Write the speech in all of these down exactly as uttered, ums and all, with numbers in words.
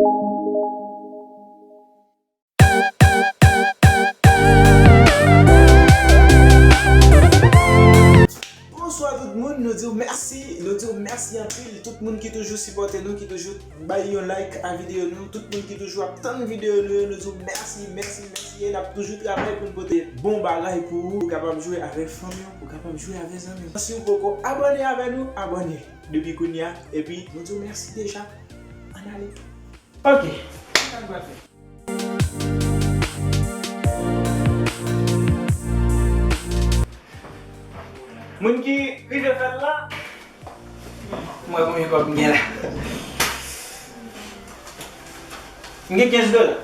Bonswa tout moun, nou di w mèsi, nou di w mèsi anpil. Tout moun ki toujou sipòte nou, ki toujou bay yon like a videyo nou, tout moun ki toujou ap tann videyo nou yo, nou di w mèsi, mèsi, mèsi. E n ap toujou travay pou n pote bon bagay pou ou, pou w kapab jwe avèk fanmi w, pou w kapab jwe avèk zanmi w. Si w poko abòne avè nou, abòne depi kounye a, epi nou di w mèsi deja. Ann ale. Ok. Sa n pral fè? Moun ki rive fè l la, m wè konbyen kòb m gen la. M gen kenz dola.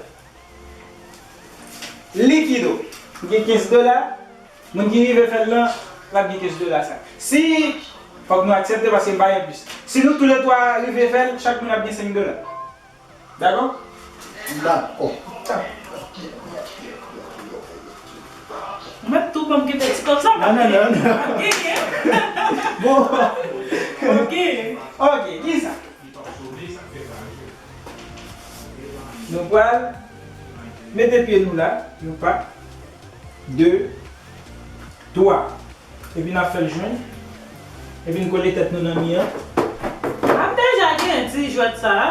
Likido. M gen kenz dola. Moun ki rive fè l lan, l ap gen kenz dola sa. Si, fòk nou aksepte paske m pa gen plis. Si nou toulètwa rive fè l, chak moun ap gen senk dola. Dakò? Dakò. Ou mèt tou ban m kite ti kòb sa. Non, non, non, non. Genyen. Bon. Ok. Ok, kisa? Nou pral mete pye nou la, yon pa, de, twa. Epi n ap fè l jwenn. Epi n kole tèt nou nan mi an. A, m deja gen ti jwèt sa a.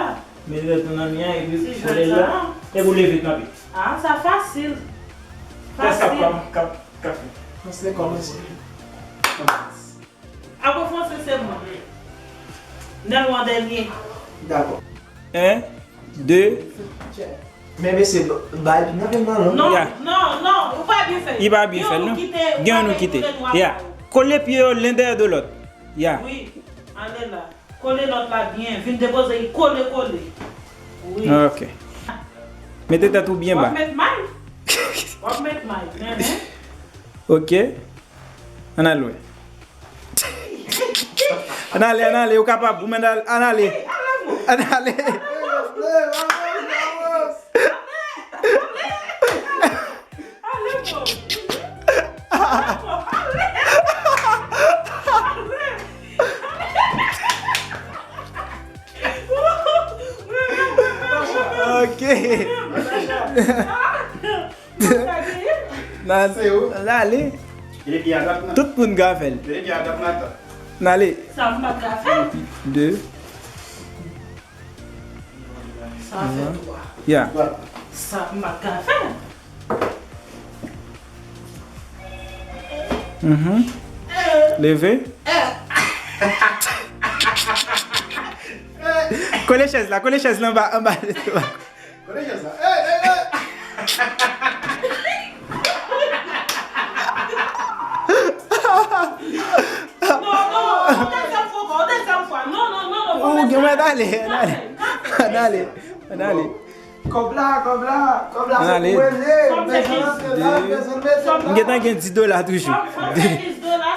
Mete tèt nou nan mi an, epi kole l la. Epi w leve kanpe. A, sa fasil. Fasil. Kòmanse. Apre franse se mwen. Nèl wan dènye. Dakò. En, de. Men mesye, bay nan men nan non. Non, non, non, ou pa byen fè. Li pa byen fè l non. Gen youn ou kite. Ya. Kole pye yo len dèyè do lòt. Ya. Wi, ale la. Kole lòt la byen. Vin depoze li kole kole. Wi. Ok. Mete tèt ou byen ba. W ap met may. W ap met may. Enhen. Ok. Ann al wè. Ann ale, ann ale, ou kapab, ou menm al, ann ale. Ann ale. Ok. N a, n a ale. Tout moun ka fè l. N ale. Sa m pa ka fè. De. Sa fè twa. Ya. Sa m pa ka fè. Mhm. Leve. Kole chèz la, kole chèz la anba, anba. Kote chèz la? Ey, ey, ey! Non, non, on dezyèm fwa, on dezyèm fwa. Non, non, non, non, fò. Ou gen mwen ale, ale. Ale, ale. Kòb la, kòb la, kòb la, se pou mwen, mezanmi, mezanmi, mezanmi. M gentan gen dis dola toujou.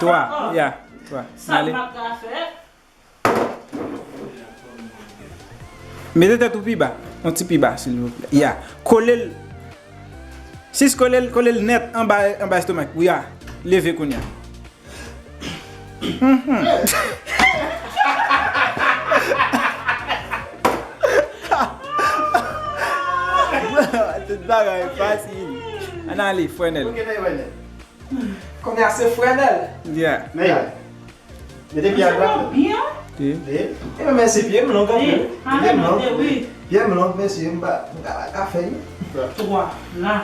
Twa, ya, twa. Sa m pa ka fè. Mete tèt ou pi ba. Yon ti pi ba, silvouplè. Ya. Kole l. Sis, kole l, kole l nèt anba, anba estomak ou. Ya. Leve kounye a. Mhm. Tout bagay fasil. Ann ale, frè Nèl. Kounye a se frè Nèl. Ya. Mete pye a dwat la. Byen. Ebyen, men se pye m long anpil. Pye m long. Pye m long, mesye, m pa, m pa ka fè l. Twa, la.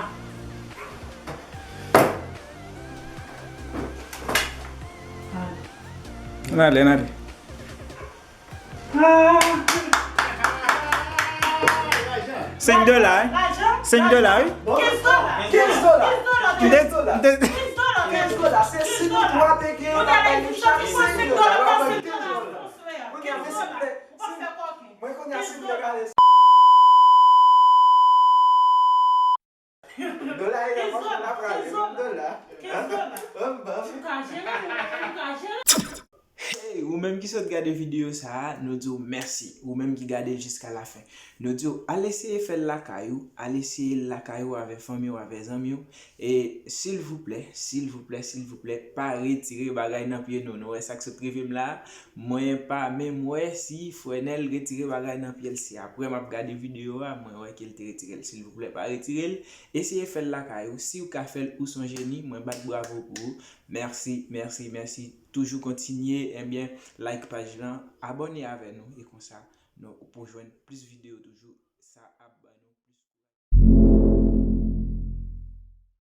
Ann ale, ann ale. Senk dola, wi. Senk dola, wi. Kenz dola. Kenz dola. Kenz dola. Kenz dola. Kenz dola. Se si nou twa te gen yon bagay nou chak senk dola. Mwen gen mwen se vle. Mwen kounye a si m te gade. Dola e la, franchman, la frale, menm dola. Kenz dola. Kenz dola. Ou ka jere, ou ka jere. Hey, ou Ou menm ki sot gade videyo sa a, nou di w mèsi. Ou menm ki gade l jiska lafen, nou di w al eseye fè l lakay ou, al eseye l lakay ou avè fanmi w, avè zanmi w. E silvouplè, silvouplè, silvouplè, pa retire bagay nan pye nou. Nou wè sa k sot rive m la a? Mwen pa menm wè si Frè Nèl retire bagay nan pye l. Se apre m ap gade videyo a, mwen wè ke l te retire l. Silvouplè, pa retire l. Eseye fè l lakay ou. Si w ka fè l, ou s on jeni. Mwen bat bravo pou ou. Mèsi, mèsi, mèsi. Toujou kontinye, ebyen, like paj lan, abòne avè nou, e konsa, nou, ou pou jwenn plis videyo toujou. Sa ap ban nou